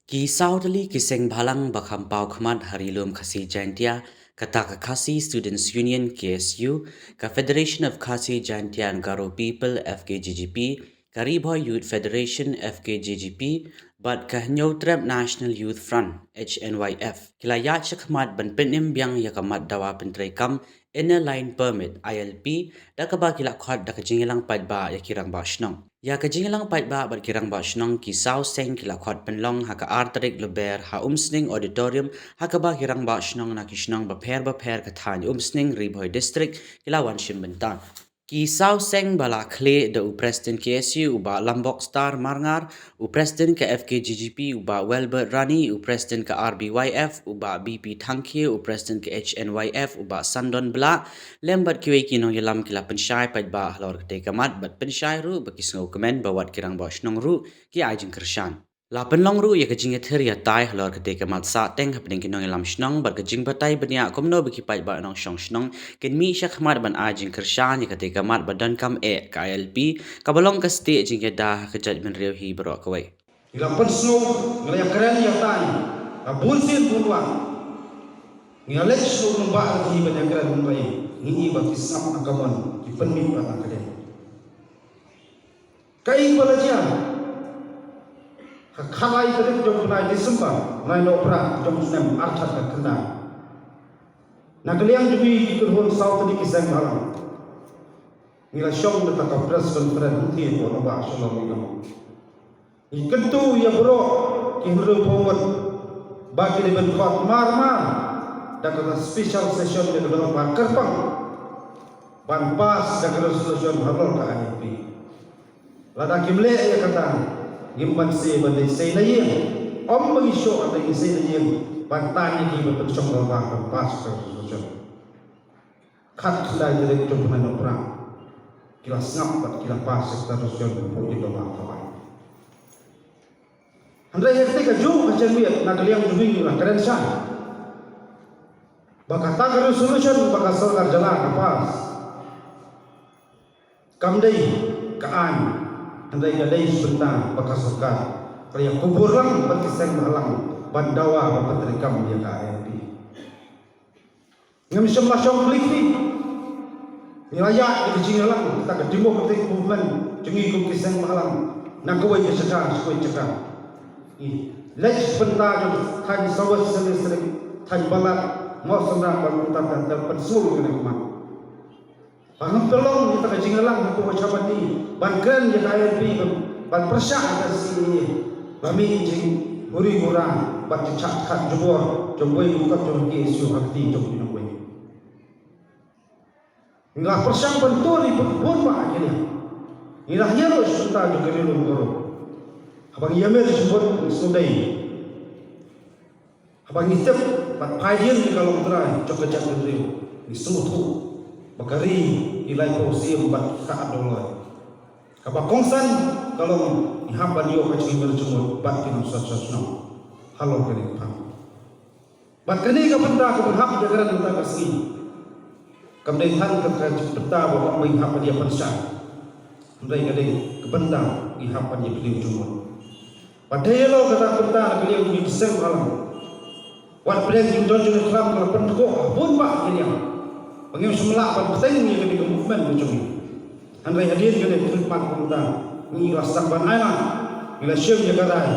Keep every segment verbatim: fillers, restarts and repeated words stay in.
Ki saw tylli ki seng bhalang ba kham paw khmat ha Ri Lum Khasi Jaintia, kata ka Khasi Students Union, K S U, ka Federation of Khasi Jaintia and Garo People, F K G G P, ka Ri Bhoi Youth Federation, F K G G P, bad ka Hynñiewtrep National Youth Front, H N Y F, ki la ïaid shakhmat ban pynim biang ïa ka mat dawa pyntreikam Inner Line Permit, I L P, da kaba ki la khot da ka jingïalang paidbah ïa ki rangbah shnong. Ïa ka jingïalang paidbah bad ki rangbah shnong, ki saw seng ki la khot pynlong ha ka ar tarik Lber ha Umsning Auditorium, ha kaba ki rangbah shnong na ki shnong bapher bapher ka thaiñ Umsning, Ri Bhoi District, ki la wan shim bynta. Ki saw seng ba la khleh da u President K S U, u Bah Lambok Star Marngar, u President ka F K G G P, u Bah Welbert Rani, u President ka R B Y F, u Bah B P Thangkhiew, u President ka H N Y F, u Bah Sandon Blah, lem bad kiwei ki nongïalam, ki la pynshai paidbah halor katei ka mat, bad pynshai ruh ba ki sngewkmen ba wat ki rangbah shnong ruh ki ai jingkyrshan. La pynlong ruh ïa ka jingïathir ïatai halor katei ka mat sahteng hapdeng ki nongïalam shnong bad ka jingbatai bniah kumno ba ki paidbah nongshong shnong kin mih shakhmat ban ai jingkyrshan ïa katei ka mat ba donkam eh ka I L P, kaba long ka stieh jingïada ha ka jaitbynriew hi baroh kawei. Ngi la pynsngew, ngi la ïakren ïatai ha bun sien bun wah. Ngi la leit sngewbha bad ki ban ïakren, hynrei ngi i ba ki sngap na ka mon, ki pynmih pat na ka dei. Kaei ba la jia ha ka lai tarik jong u bnai December, bnai Nohprah jong u snem arhajar khatkhyndai, na ka liang jong ngi ki kynhun saw tylli ki seng bhalang, ngi la shong da ka press conference hangtei hapoh Nongbah Shillong Nongdong. Ngi kyntu ïa baroh ki hynriewphew ngut ba ki dei ban khot marmar da ka special session ïa ka dorbar kyrpang ban pass da ka resolution halor ka I L P. Lada kim leh ïa kata, ngim banse ban leit sei na ïing. Ym ba ngi shoh, hynrei ngi sei na ïing ban tan ïa ki ban pynshong dorbar ban pass ka resolution. Khatkhyndai tarik jong u bnai Nohprah ki la sngap bad ki la pass ïa kata ka resolution hapoh ki dorbar thaw aiñ. Hynrei ha katei kajuh ka jingmut na ka liang jong ngi, ngi la kren shai ba kata ka resolution ba ka sorkar jylla ka pass kam dei ka aiñ, hynrei ka dei shi bynta ba ka sorkar ka la ïa kubur lang bad ki seng bhalang ban dawa ban pyntreikam ïa ka I L P. Ngim shym la shong klik hi. Ngi la ïaid ïa ka jingïalang kata ka democratic movement jong ngi kum ki seng bhalang na kawei ka jaka sha kawei ka jaka. Ngi leit bynta jong thaiñ South West District, thaiñ Balat, Mawsynram bad kumta ter ter, pynsngew ïa kane ka mat. Ba ngam pynlong ïa kata ka jingïalang hapoh ka Jowai ban kren ïa ka I L P, ban, ban pyrshah ïa ka C A A, ba mih jinghuri hura bad jingshah khat jubor jong uwei u kot jong ka K S U ha kti jong ki nongwei. Ngi la pyrshang ban tur ïa bun bah ki liang. Ngi la hiar ruh sha kata jong ka Ri Lum Garo. Haba ngi ïamir sha mut ngi sngewdei. Haba ngi tip bad phai dien ïa ka longtrai jong ka jaitbynriew, ngi sngewthuh ba ka ri ki laiphew syiem bad ki khatar doloi. Kaba kongsan ka long ngi hap ban ïoh ka jingmut jingmut bad ki nongshong shnong halor kane ka phang. Bad kane ka bynta kaba ngi hap ïakren mynta ka sngi kam dei tang ka bynta ba ong ba ngi hap ban ïa pynshai, hynrei ka dei ka bynta ngi hap ban ïa pynlong jingmut. Bad dei ïa la kata ka bynta na ka liang jong ngi ki seng bhalang, wat pdeng jingdon jong ngi ka la pynduh ha bun bah ki liang ba ngim shym lah ban bteng ïa kane ka movement ka jong ngi. Hynrei hadien kane ka khyrmat kumta ngi la sdang ban ailad, ngi la shim ïa ka rai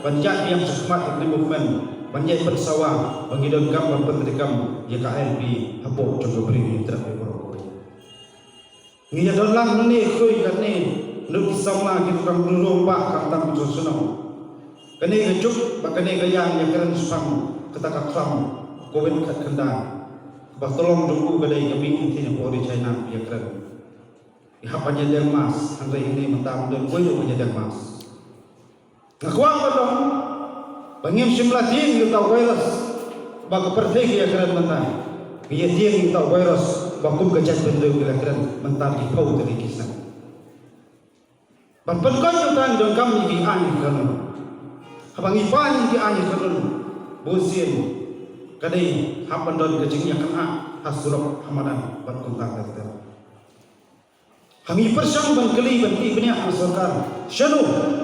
ban ïaid biang shakhmat ïa kane ka movement, ban ïaid pynsawa ba ngi donkam ban pyntreikam ïa ka I L P hapoh jong ka Bri Hynñiewtrep ïa baroh kawei. Ngi ïa don lang hangne khuid katne, naduh ki samla, ki rong rong bah, khamtam ki jong shnong. Kane ka juk bad kane ka ïa ïakren shaphang kata ka khlam Covid khatkhyndai kaba ka long jong u ka dei ka mih hangtei hapoh ri China ïakren. Ngi hap ban ïadeng mask, hynrei hangne mynta ym don uwei ruh ban ïadeng mask. Nga kwah ban ong ba ngim shym la tieng ïa uta u virus ba ka pyrthei ka ïakren mynta. Ngi ïa tieng ïa uta u virus ba kum ka jaitbynriew ka la kren mynta ki phew tylli ki snem. Ban pynkoit ïa uta ngi donkam ïa ki aiñ ki kanun. Haba ngi pan ïa ki aiñ ki kanun, bunsien ka dei hap ban don ka jingïakynad ha surok, ha madan bad kumta ter ter. Tang ngi pyrshang ban kylli ban tip bniah ha sorkar, shano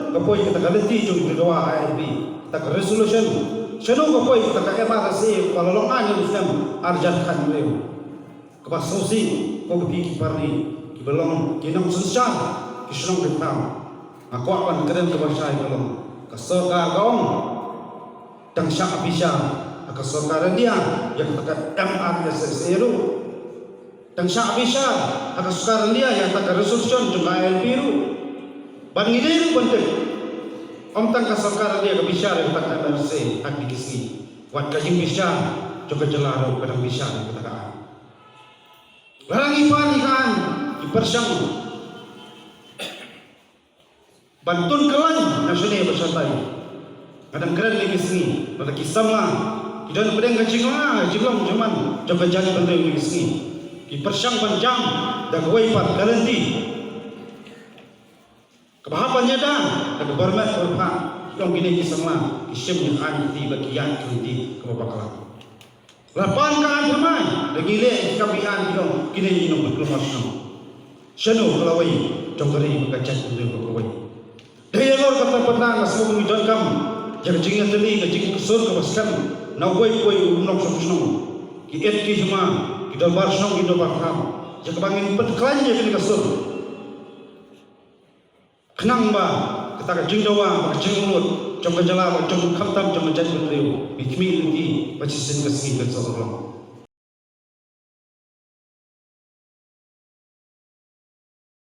ka poi kata ka lynti jong ka dawa I L P, kata ka resolution, shano ka poi kata ka M R S A ba la long ar snem, ar hajar khathynriew. Kaba sngewsih ko ki para ki ba long ki nongsynshar ki shnong ki thaw. Nga kwah ban kren kaba shai ka long, ka sorkar ka ong tang shah bishar ha ka sorkar India ïa kata ka M R S S A ruh. Tang shah bishar ha ka sorkar India ïa kata ka resolution jong ka I L P ruh. Ban ngi dei ruh ban tip, ym tang ka sorkar India ka bishar ïa kata ka M R S A ha kine ki sngi, wat ka jingbishar jong ka jylla ruh ka dang bishar ïa kata ka. Lada ngi pan ïa ka, ngi pyrshang ban tun kyllaiñ na shane ba shatai. Nga dang kren ïa ki sngi, lada ki samla ki don pdeng ka jingla jinglong jingman jong ka jaitbynriew ïa ki sngi, ki pyrshang ban jam da kawei pat ka lynti kaba hap ban ïada da ka bor met bor phah. Ki ong kine ki samla ki shim ïa ka lynti ba ki ïaid ka lynti kaba bakla. La pan ka aiñ thymmai da ngi leh ki kam biang, ki ong kine ki nongpynkulmar shnong. Shano ka lawei jong ka ri bad ka jaitbynriew ka kawei? Dei ïalor kata pat nga sngew ba ngi donkam ïa ka jingïatylli, ka jingkyrkhu kaba skhem na uwei pa uwei u nongshong shnong. Ki et ki hima, ki dorbar shnong, ki dorbar thaw, ïa kaba ngin pynkhlaiñ ïa kane ka sur. Khnang ba kata ka jingdawa, ka jingmut jong ka jylla, ka jong, khamtam jong ka jaitbynriew, ngi khmih lynti ba shisien ka sngi kan sa urlong.